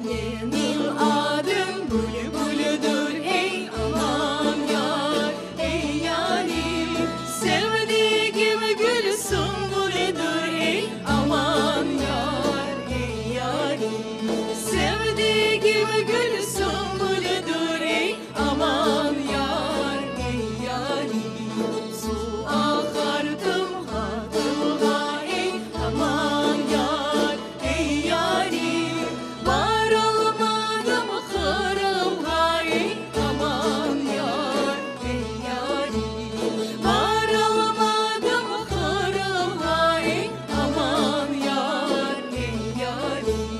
Menim adım Bülbüldir, ey, aman yar, ey, yarim. Sevdigim gül sümbülidir, ey, aman yar, ey, yarim. Sevdigim gül sümbülidir, ey, aman yar, ey, yarim. Su aqar tımğa, tımğa, ey, aman yar, ey, yarim. Baralmadım Qırımğa, ey, aman yar, ey, yarim. Baralmadım Qırımğa, ey, aman yar, ey, yarim.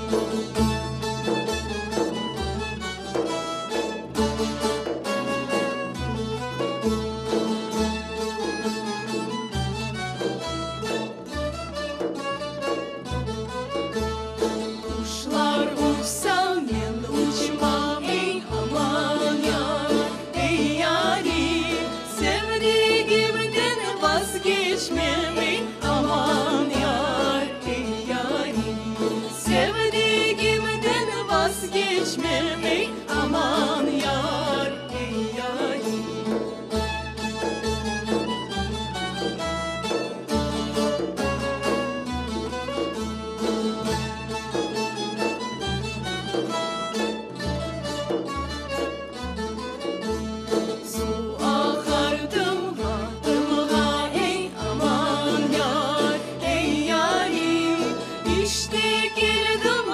Quşlar uçsa, men uçmam, ey, aman yar, ey, yarim. Sevdigimden vazgeçmem, ey, aman yar, ey, yarim. Sevdigimden vazgeçmem, ey, aman yar, ey, yarim. Su aqar tımğa, tımğa, ey, aman yar, ey, yarim. İşte keldim.